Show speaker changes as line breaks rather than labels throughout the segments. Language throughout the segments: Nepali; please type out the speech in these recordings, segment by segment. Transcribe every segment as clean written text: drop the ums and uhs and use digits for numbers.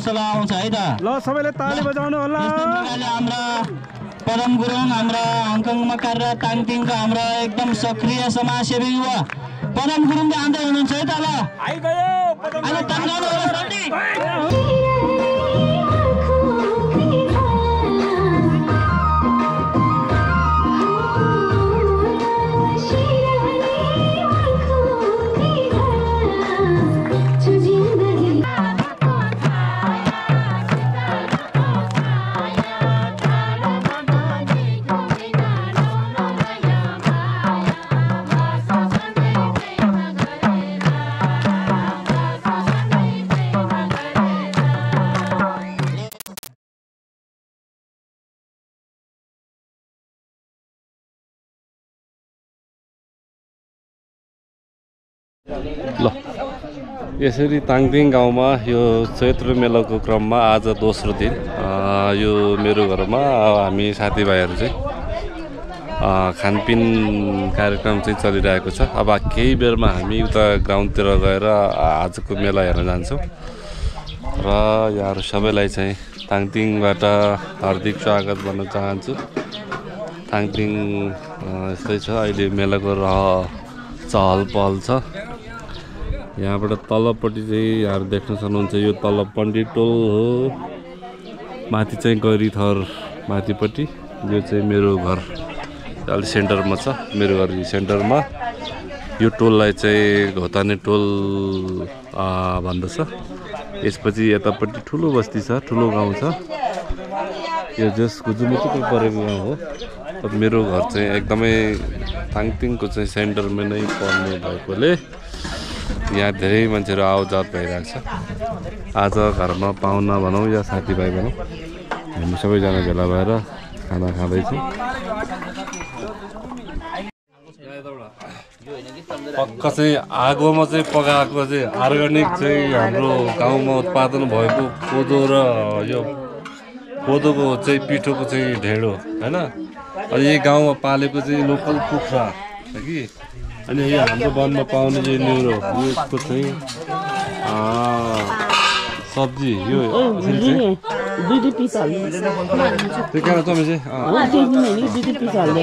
हौसला आउँछ है त।
ल सबैले ताली बजाउनु होला।
हाम्रा परम गुरुङ हाम्रा हङकङमा कार्यरत ताङतिङका हाम्रा एकदम सक्रिय समाजसेवी युवा परम गुरुङले आउँदै हुनुहुन्छ है त। ल
आइगयो
अहिले तन्गाउनु होला सन्डी।
ल यसरी ताङतिङ गाउँमा यो चैत्र मेलाको क्रममा आज दोस्रो दिन यो मेरो घरमा हामी साथीभाइहरू चाहिँ खानपिन कार्यक्रम चाहिँ चलिरहेको छ। अब केही बेरमा हामी उता ग्राउन्डतिर गएर आजको मेला हेर्न जान्छौँ र यहाँहरू सबैलाई चाहिँ ताङतिङबाट हार्दिक स्वागत भन्न चाहन्छु। ताङतिङ यस्तै छ, अहिले मेलाको चहल पहल छ। यहाँबाट तलपट्टि चाहिँ यहाँहरू देख्न सक्नुहुन्छ, यो तल पण्डित टोल हो, माथि चाहिँ गैरीथर माथिपट्टि। यो चाहिँ मेरो घर अलि सेन्टरमा छ। मेरो घर सेन्टरमा यो टोललाई चाहिँ घोताने टोल भन्दछ। यसपछि यतापट्टि ठुलो बस्ती छ, ठुलो गाउँ छ। यो जसको जुमुटुकै परेको गाउँ हो। अब मेरो घर चाहिँ एकदमै ताङतिङको चाहिँ सेन्टरमा नै पर्ने भएकोले यहाँ धेरै मान्छेहरू आवजात भइरहेको छ। आज घरमा पाहुना भनौँ या साथीभाइ भनौँ, हामी सबैजना भेला भएर खाना खाँदैछौँ। पक्का चाहिँ आगोमा चाहिँ पकाएको चाहिँ अर्ग्यानिक चाहिँ हाम्रो गाउँमा उत्पादन भएको कोदो र यो कोदोको चाहिँ पिठोको चाहिँ ढेँडो होइन। अनि यही गाउँमा पालेको चाहिँ लोकल कुखुरा हो कि। अनि यो हाम्रो वनमा पाउने चाहिँ न्युरो, यसको चाहिँ सब्जी यो
दुई पिस हाल्नु
त्यो क्या तपाईँ चाहिँ
दुई पिस हाल्नु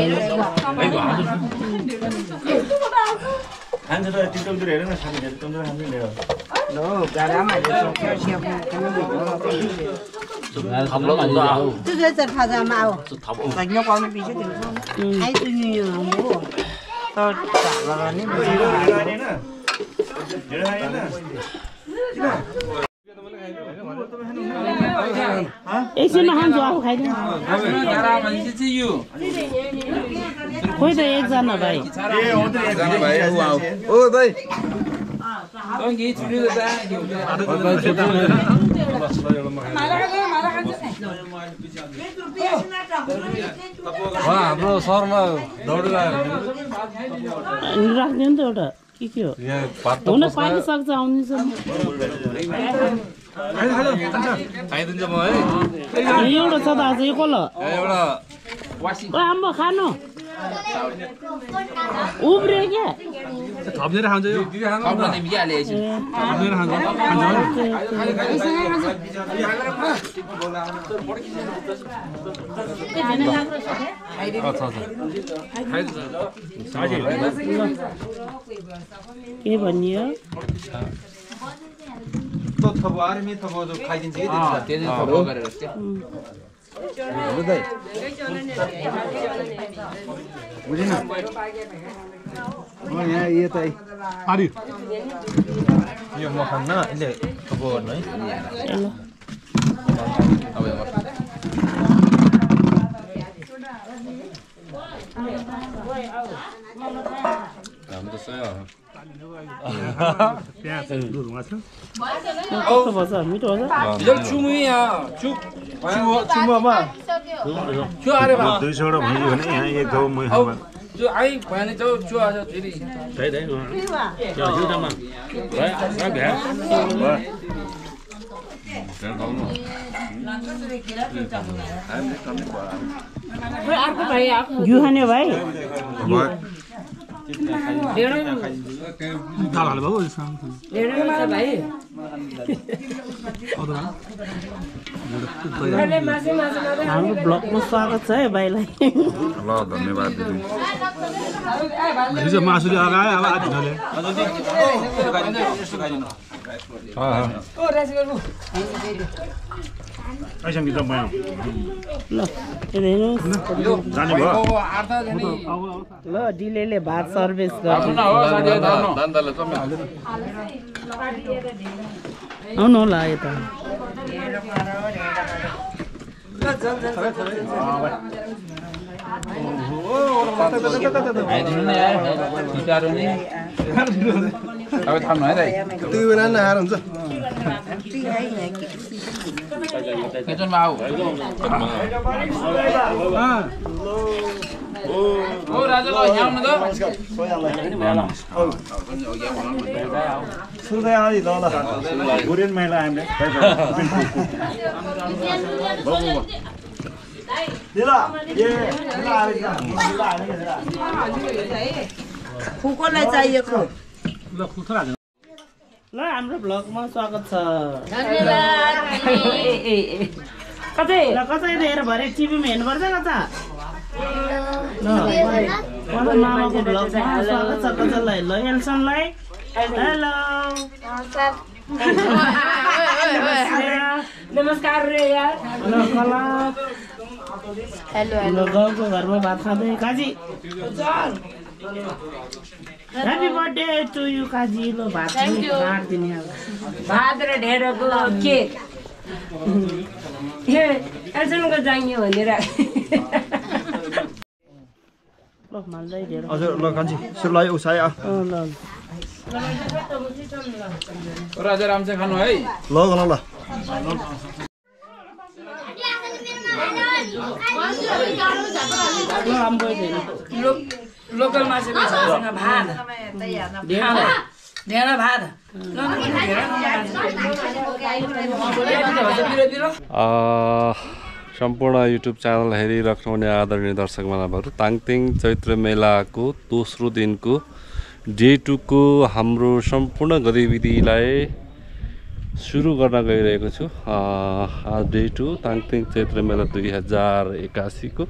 एकछिनमा खान्छु, आफू खाइदिनु। खोइ त एकजना भाइ
हाम्रो सरमा दौडेर
राखिदिनु त एउटा के हो हुन पाइसक्छ आउनेसम्म
खाइदिन्छ म है।
एउटा छ त आज यो कसले
एउटा
आम्बो खानु उब्रियो क्या
थप्नेर खान्छ यो थप्नेर खान्छ
के भनियो
तो थबो आर्मी थबो जो खाइदिन्छ के त्यसले थबो गरेर के बुझ्दै बुझिन यहाँ यो त
आदि
यो म खान्न यसले थबो गर्नु है
हाम्रो त सही हो।
प्याज दुध माछ
कस्तो भन्छ मिठो हुन्छ
चुममा
छु अरे बा
200 वटा भयो भने यहाँ एक गाउँ मै खावा
जो आई भने जो छु आज फेरि
thấy đấy mà chờ chú tâm à đấy nó bẻ
घिउ खाने भाइ हाम्रो ब्लगमा स्वागत छ है भाइलाई।
ल धन्यवाद दिदी।
मासुले अगाए अब आदिनले आइसङ्गीत भयो
ल ल डिलेले भात सर्भिस गर्नु आउनु होला यता।
अब थाम्नु है दाइ
त्यो बेला नआएर हुन्छ
किचनमा आऊ ओ राजा ल यहाँ आउनु त
सुर्दै आदि ल गुरेन मैला हामीले
फुकोलाई चाहिएको
ल हाम्रो ब्लगमा स्वागत छ।
कतै
ल कतै हेर भरे टिभीमा हेर्नुपर्छ कता ल मामाको ब्लगमा स्वागत छ कसैलाई। ल एल्सनलाई हेलो
नमस्कार रे यार।
ल कला
हेलो
गाउँको घरमा भात खाँदै Kazi happy birthday to you Kazi. ल भात काट्दिने अब
भात र ढेँडोको केक एल्सनको जाइयो भनेर
ल माल्दै ढेँडो
हजुर ल कान्छी सुरलाई उसाए आ
ल
राजा रामसे खानु है
ल ल ल
ल राम्रो छैन
लोकल माछाको छसँग भात ढेँडो भात
सम्पूर्ण युट्युब च्यानल हेरिराख्नुहुने आदरणीय दर्शक महानुभावहरू, ताङतिङ चैत्र मेलाको दोस्रो दिनको डे 2 को हाम्रो सम्पूर्ण गतिविधिलाई सुरु गर्न गइरहेको छु। आज डे 2 ताङतिङ चैत्र मेला 2081 को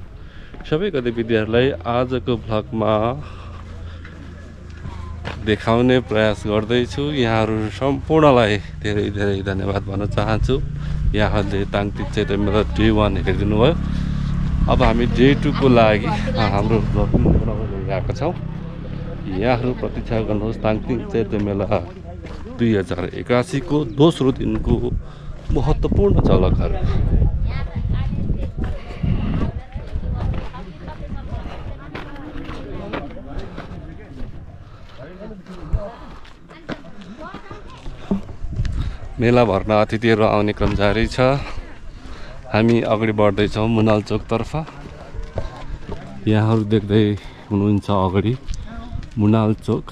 सबै गतिविधिहरूलाई आजको भ्लगमा देखाउने प्रयास गर्दैछु। यहाँहरू सम्पूर्णलाई धेरै धेरै धन्यवाद भन्न चाहन्छु। यहाँहरूले ताङतिङ चैत्र मेला डे 1 हेरिदिनु भयो। अब हामी डे 2 को लागि हाम्रो भ्लग बनाउन गएका छौँ। यहाँहरू प्रतीक्षा गर्नुहोस् ताङतिङ चैत्र मेला 2081 को दोस्रो दिनको महत्त्वपूर्ण झलकहरू। मेला भर्न अतिथिहरू आउने क्रम जारी छ। हामी अगाडि बढ्दैछौँ मुनाल चोकतर्फ। यहाँहरू देख्दै हुनुहुन्छ अगाडि मुनाल चोक।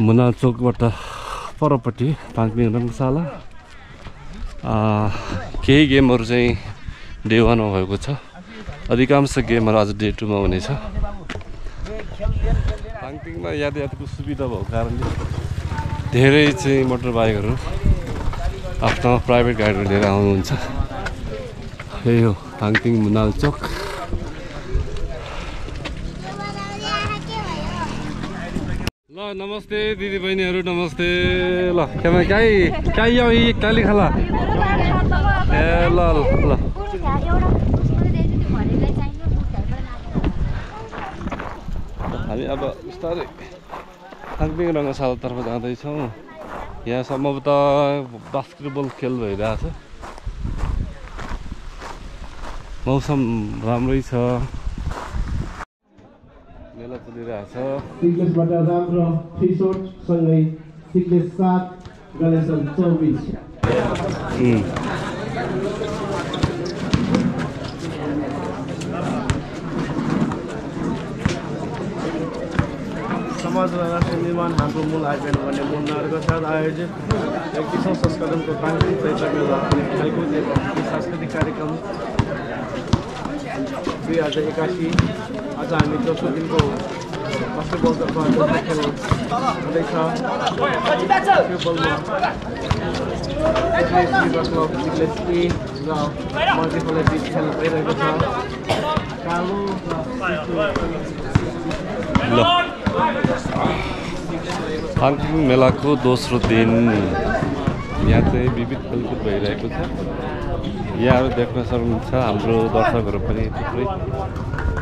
मुनाल चोकबाट परपट्टि ताङतिङ रङ्गशाला। केही गेमहरू चाहिँ डे 1 मा भएको छ। अधिकांश गेमहरू आज डे 2 मा हुनेछ। ताङतिङमा यातायातको सुविधा भएको कारणले धेरै चाहिँ मोटर बाइकहरू आफ्नो प्राइभेट गाडीहरू लिएर आउनुहुन्छ। यही हो ताङतिङ मुनाल चोक। ल नमस्ते दिदी बहिनीहरू, नमस्ते। ल केमा काई आऊ काली खाला ए ल ल हामी अब बिस्तारै ताङतिङ रङ्गशालातर्फ जाँदैछौँ। यहाँ सम्भवतः बास्केटबल खेल भइरहेछ। मौसम राम्रै छ, मेला चलिरहेछ।
सिक्लेसबाट राम्रो टी-सर्ट सँगै सिक्लेस 7 गलेसन 24 समाज र राष्ट्र निर्माण हाम्रो मूल आयोजन भन्ने मुद्दाहरूको साथ आयोजित 31औं संस्करणको ताङतिङ चैत्र मेला खेलकुद एवं सांस्कृतिक कार्यक्रम 2081 आज हामी दोस्रो दिनको बास्केटबलतर्फ खेल हुँदैछ यो बलमा र मल्टिपलले बिच खेल भइरहेको छ कालो
ताङतिङ मेलाको दोस्रो दिन यहाँ चाहिँ विविध खेलकुद भइरहेको छ यहाँहरू देख्न सक्नुहुन्छ हाम्रो दर्शकहरू पनि थुप्रै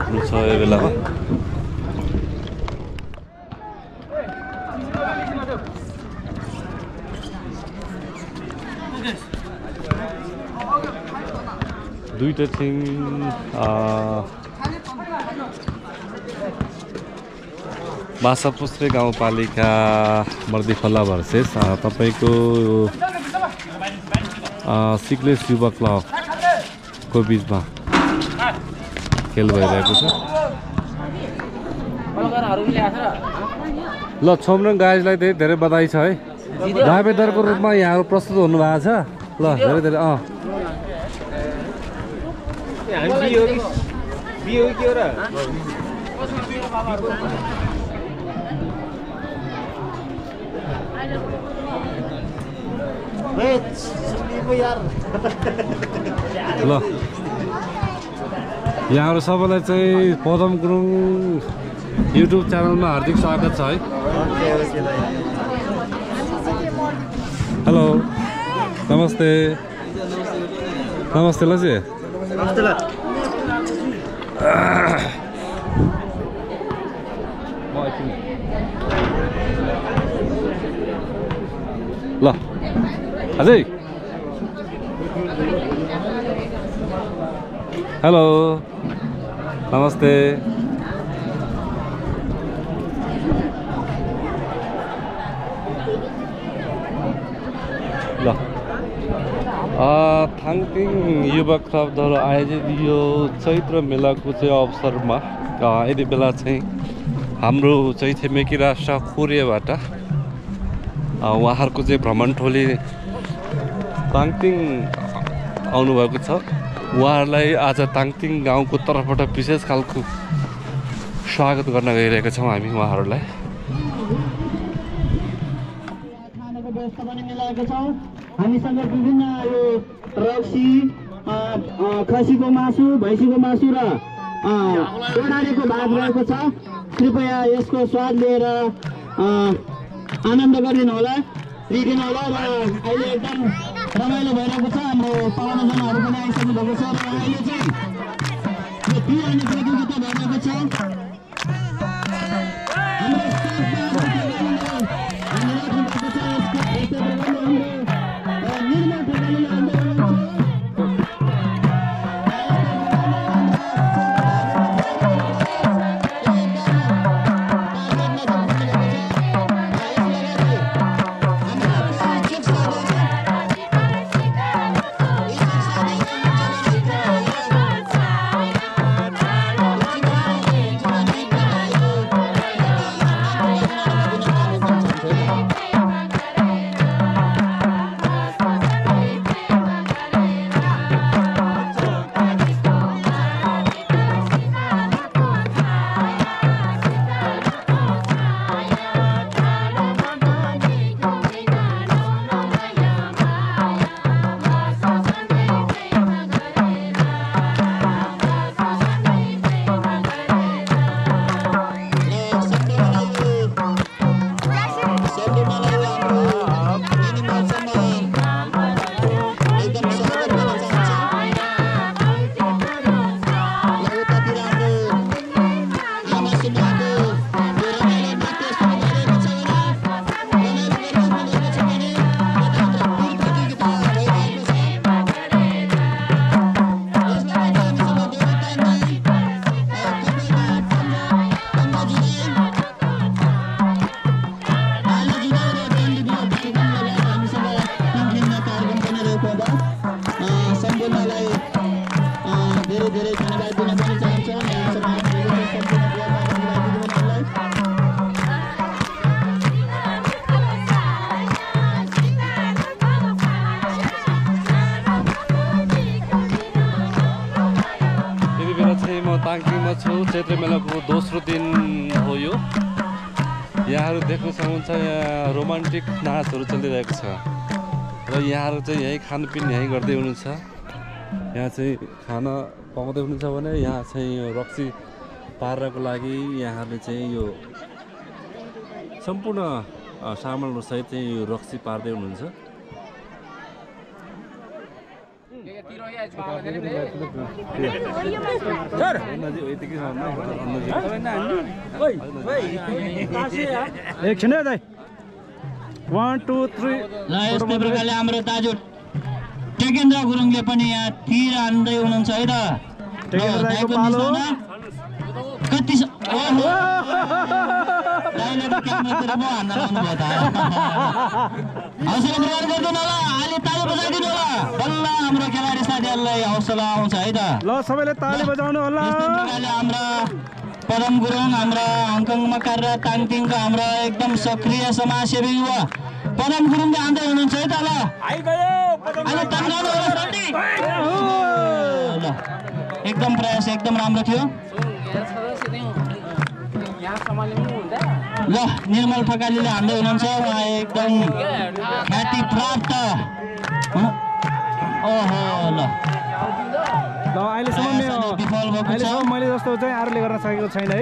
हुनुहुन्छ यो बेलामा दुईटा टिम माछापुच्छ्रे गाउँपालिका मर्दीखोला भर्सेस तपाईको सिक्लेस युवा क्लबको बिचमा खेल भइरहेको छ ल छोमरङ गाइजलाई धेरै बधाई छ है दावेदारको रूपमा यहाँहरू प्रस्तुत हुनुभएको छ ल धेरै धेरै ल यहाँहरू सबैलाई चाहिँ पदम गुरुङ युट्युब च्यानलमा हार्दिक स्वागत छ है हेलो नमस्ते नमस्ते लजी
नमस्ते ल
ल अझै हेलो नमस्ते ल थाङतिङ युवा क्लबद्वारा आयोजित यो चैत्र मेलाको चाहिँ अवसरमा यति बेला चाहिँ हाम्रो चाहिँ छिमेकी राष्ट्र कोरियाबाट उहाँहरूको चाहिँ भ्रमण टोली ताङतिङ आउनुभएको छ उहाँहरूलाई आज ताङतिङ गाउँको तर्फबाट विशेष खालको स्वागत गर्न गइरहेका छौँ हामी उहाँहरूलाई
खानाको व्यवस्था पनि मिलाएको छौँ हामीसँग विभिन्न यो रक्सी खसीको मासु भैँसीको मासु र ओडारेको भात रहेको छ कृपया यसको स्वाद लिएर आनन्द गरिदिनु होला लिदिनु होला र अहिले एकदम रमाइलो भइरहेको छ हाम्रो पाहुनाजनहरू पनि आइसक्नु भएको छ र अहिले चाहिँ यो पिउने प्रतियोगिता भइरहेको छ हाम्रो
चैत्र मेलाको दोस्रो दिन हो यो। यहाँहरू देख्न सक्नुहुन्छ यहाँ रोमान्टिक नाचहरू चलिरहेको छ र यहाँहरू चाहिँ यहीँ खानपिन यहीँ गर्दै हुनुहुन्छ। यहाँ चाहिँ खाना पाउँदै हुनुहुन्छ भने यहाँ चाहिँ यो रक्सी पार्नको लागि यहाँहरूले चाहिँ यो सम्पूर्ण सामानहरू सहित चाहिँ यो रक्सी पार्दै हुनुहुन्छ।
एकछिन है दाइ 1 2 3
ल यस्तै प्रकारले हाम्रो दाजु टेकेन्द्र गुरुङले पनि यहाँ तिर हान्दै हुनुहुन्छ है त। कति हौसला प्रदान गरिदिनु होला, अहिले ताली बजाइदिनु होला। बल्ल हाम्रो खेलाडी साथीहरूलाई हौसला आउँछ है त।
ल सबैले ताली बजाउनु होला।
हाम्रा पदम गुरुङ, हाम्रा हङकङमा कार्यरत ताङतिङका हाम्रा एकदम सक्रिय समाजसेवी युवा पदम गुरुङले हान्दै हुनुहुन्छ है त। ल एकदम प्रयास एकदम राम्रो थियो। ल निर्मल ठकालीले हान्दै हुनुहुन्छ, उहाँ एकदम ख्याति प्राप्त। ओहो ल
अहिलेसम्म मैले जस्तो चाहिँ अरूले गर्न सकेको छैन है।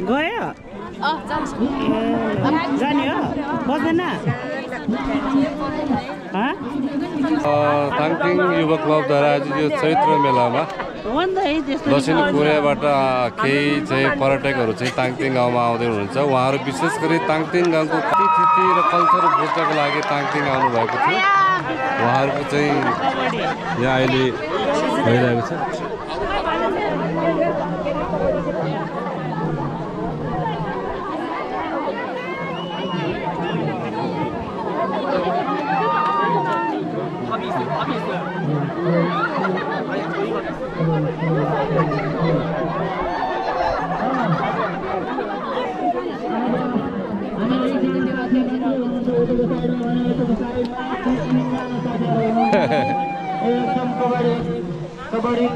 गयो जाने हो बस्दैन
ताङतिङ युवा क्लबद्वारा आज यो चैत्र मेलामा दक्षिण कोरियाबाट केही चाहिँ पर्यटकहरू चाहिँ ताङतिङ गाउँमा आउँदै हुनुहुन्छ। उहाँहरू विशेष गरी ताङतिङ गाउँको संस्कृति र कल्चर बुझ्नको लागि ताङतिङ आउनुभएको थियो। उहाँहरूको चाहिँ यहाँ अहिले भइरहेको छ।
एकदम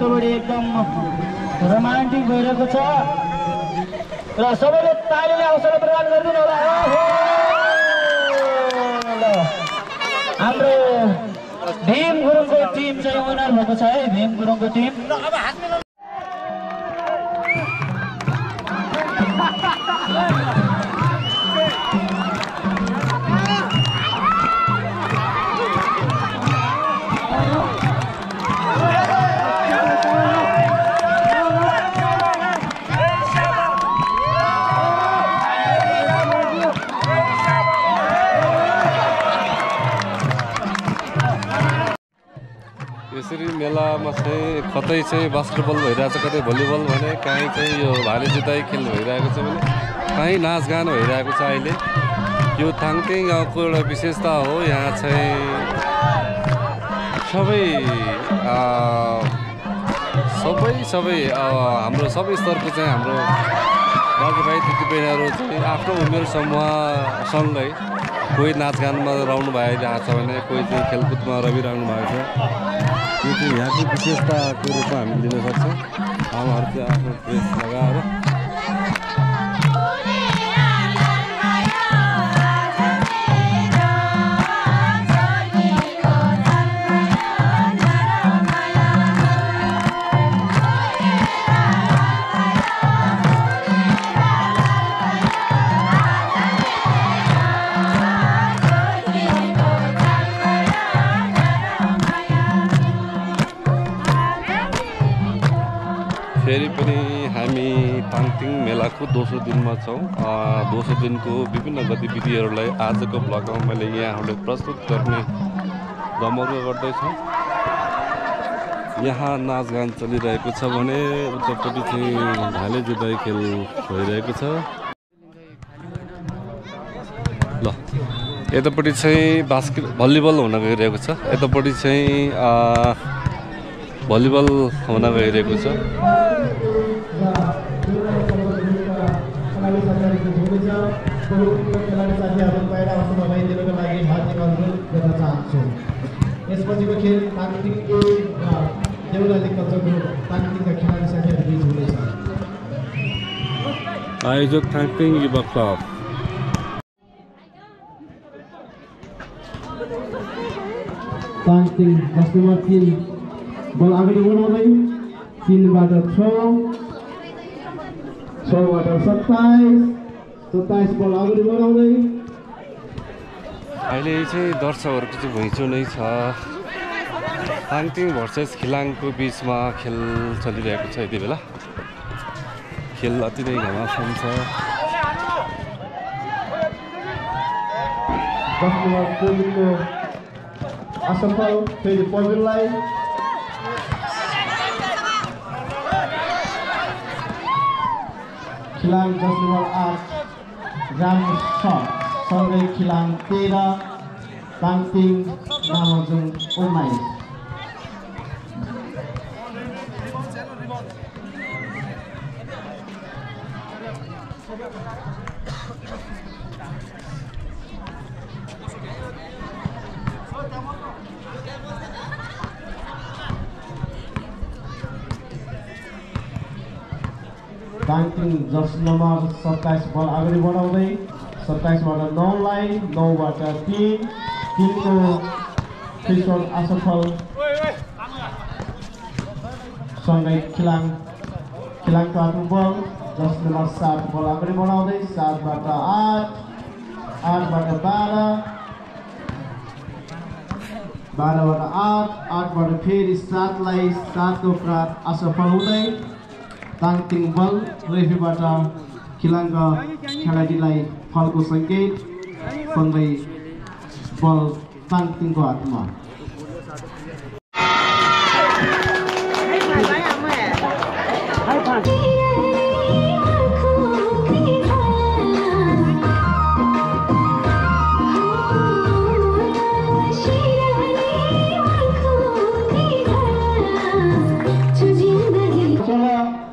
कबड्डी एकदम रोमान्टिक भइरहेको छ र सबैले तालीले हौसला प्रदान गरिदिनु होला। हाम्रो भीम गुरुङको टिम चाहिँ विनर भएको छ है, भीम गुरुङको टिम।
यसरी मेलामा चाहिँ कतै चाहिँ बास्केटबल भइरहेछ, कतै भलिबल भने, कहीँ चाहिँ यो भाले जुधाइ खेल भइरहेको छ भने, कहीँ नाचगान भइरहेको छ। अहिले यो ताङतिङ गाउँको एउटा विशेषता हो। यहाँ चाहिँ सबै हाम्रो सबै स्तरको चाहिँ हाम्रो दाजुभाइ दिदीबहिनीहरू चाहिँ आफ्नो उमेर समूहसँगै कोही नाचगानमा रहनु भइरहेको छ भने, कोही चाहिँ खेलकुदमा रहिरहनु भएको छ। यो चाहिँ यहाँको विशेषताको रूपमा हामी लिन सक्छौँ। आमाहरू चाहिँ आफ्नो ड्रेस लगाएर फेरि पनि हामी ताङतिङ मेलाको दोस्रो दिनमा छौँ। दोस्रो दिनको विभिन्न गतिविधिहरूलाई आजको ब्लगमा मैले यहाँहरूले प्रस्तुत गर्ने दमर्ग गर्दैछौँ। यहाँ नाचगान चलिरहेको छ भने उतापट्टि चाहिँ भाले जुधाइ खेल भइरहेको छ। ल यतापट्टि चाहिँ भलिबल हुन गइरहेको छ, यतापट्टि चाहिँ भलिबल हुन गइरहेको छ।
यसपछिको खेल ताङतिङ ए देउराली कल्चरको ताङतिङका खेलाडी साथीहरू बीच हुनेछ।
आयोजक ताङतिङ युवा क्लब।
ताङतिङ 10 नम्बर 3 बल अगाडि बढाउँदै 3 बाट 6 बाट 27 बल अगाडि बढाउँदै
अहिले चाहिँ दर्शकहरूको चाहिँ घुइँचो नै छ। ताङतिङ भर्सेस खिलाङको बिचमा खेल चलिरहेको छ। यति बेला खेल अति नै घमासान छ।
10 नम्बर 4 को असफल फेरि पवित्रलाई खिलाङ 10 नम्बर 8 राम सट सँगै खिलाङ 13 ताङतिङ नामजुङ 19। ताङतिङ 10 नम्बर 27 बल अगाडि बढाउँदै 27 बाट 9 लाई 9 बाट 3 को फिसल असफल सँगै खिलाङको आफ्नो बल 10 नम्बर 7 बल अगाडि बढाउँदै 7 बाट 8 बाट 12 12बाट 8, 8बाट फेरि 7लाई 7को प्रहार असफल हुँदै ताङतिङ बल रेफरीबाट खिलाङ्ग खेलाडीलाई फलको सङ्केत सँगै बल ताङतिङको हातमा।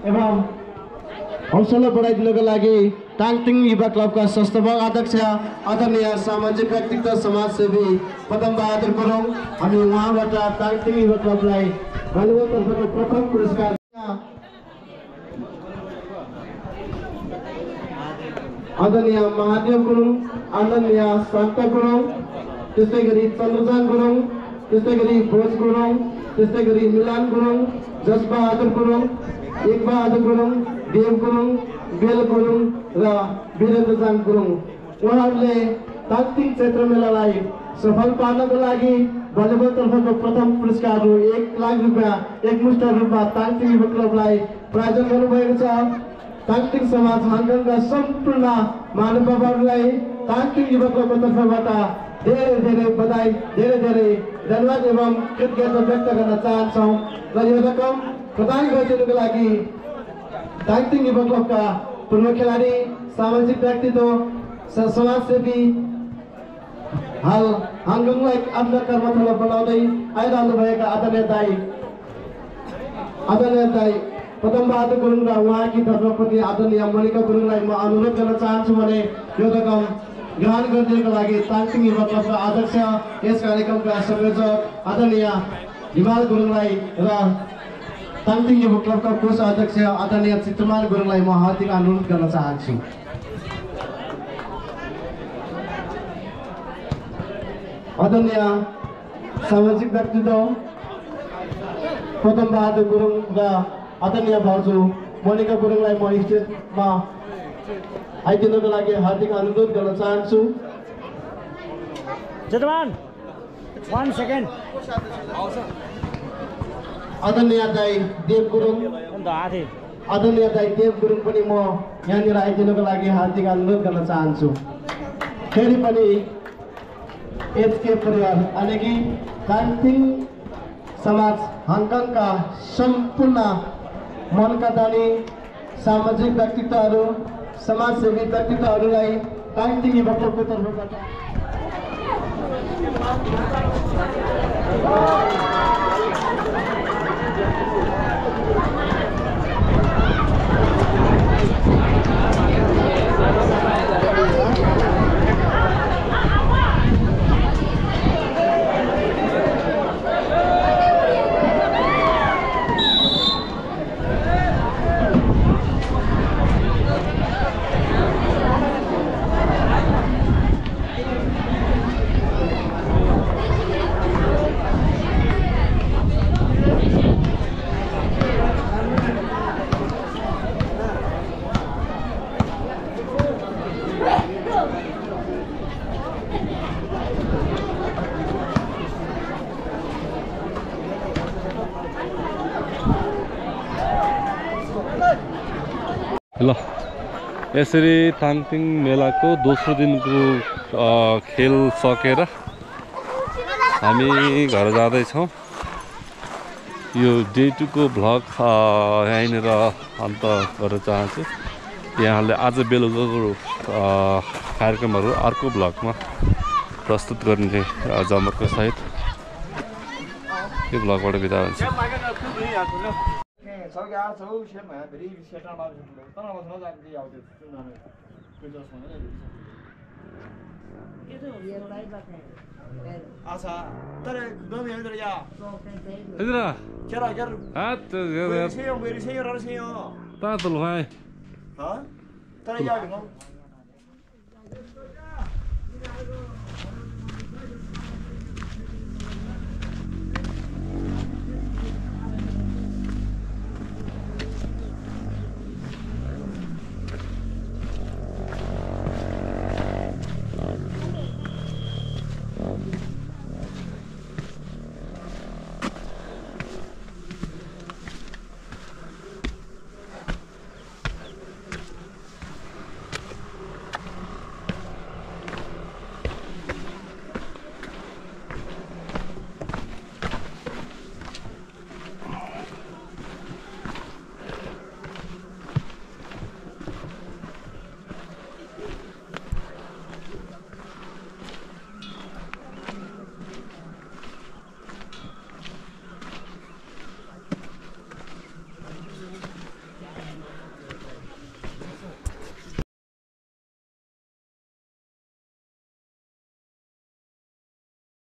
एवं हौसला बढाइदिनको लागि ताङतिङ युवा क्लबका संस्थापक अध्यक्ष आदरणीय सामाजिक व्यक्तित्व समाजसेवी पदमबहादुर गुरुङ, हामी उहाँबाट ताङतिङ युवा क्लबलाई भलिबलतर्फको प्रथम पुरस्कार आदरणीय महादेव गुरुङ, आदरणीय शान्ता गुरुङ, त्यस्तै गरी चन्द्रजान गुरुङ, त्यस्तै गरी भोज गुरुङ, त्यस्तै गरी मिलान गुरुङ, जसबहादुर गुरुङ, एकबहादुर गुरुङ, देव गुरुङ, बेल गुरुङ र वीरेन्द्रजान गुरुङ, उहाँहरूले ताङतिङ क्षेत्र मेलालाई सफल पार्नको लागि भलिबलतर्फको प्रथम पुरस्कार रु 1 लाख रुपियाँ एकमुष्ट रूपमा ताङतिङ युवा क्लबलाई प्रायोजन गर्नुभएको छ। ताङतिङ समाज हङकङका सम्पूर्ण महानुभावहरूलाई ताङतिङ युवा क्लबको तर्फबाट धेरै बधाई, धेरै धन्यवाद एवं कृतज्ञता व्यक्त गर्न चाहन्छौँ र यो रकम प्रदान गरिदिनुको लागि ताङतिङ युवा क्लबका पूर्व खेलाडी, सामाजिक व्यक्तित्व, समाजसेवी, हाल हङकङलाई आफ्नो कर्मथलो बनाउँदै आइरहनुभएका आदरणीय दाई पदमबहादुर गुरुङ र उहाँकी धर्मपत्नी आदरणीय मनिका गुरुङलाई म अनुरोध गर्न चाहन्छु भने यो रकम ग्रहण गरिदिनको लागि ताङतिङ युवा क्लबका अध्यक्ष, यस कार्यक्रमका संयोजक आदरणीय हिमाल गुरुङलाई र ताङतिङ युवा क्लबका कोष अध्यक्ष आदरणीय चित्रमान गुरुङलाई म हार्दिक अनुरोध गर्न चाहन्छु। आदरणीय सामाजिक व्यक्तित्व पदमबहादुर गुरुङ र आदरणीय भाउजू मनिका गुरुङलाई म स्टेजमा आइदिनको लागि हार्दिक अनुरोध गर्न चाहन्छु। आदरणीय दाई देव गुरुङ पनि म यहाँनिर आइदिनको लागि हार्दिक अनुरोध गर्न चाहन्छु। फेरि पनि एचके परिवार यानि कि ताङतिङ समाज हङकङका सम्पूर्ण मनका दानी सामाजिक व्यक्तित्वहरू, समाजसेवी व्यक्तित्वहरूलाई ताङतिङ युवा क्लबको तर्फबाट
ल यसरी ताङतिङ मेलाको दोस्रो दिनको खेल सकेर हामी घर जाँदैछौँ। यो डे 2 को भ्लग यहीँनिर अन्त गर्न चाहन्छु। यहाँले आज बेलुकाको कार्यक्रमहरू अर्को भ्लगमा प्रस्तुत गर्ने जमर्को सहित यो भ्लगबाट बिदा हुन्छ।
얘들아.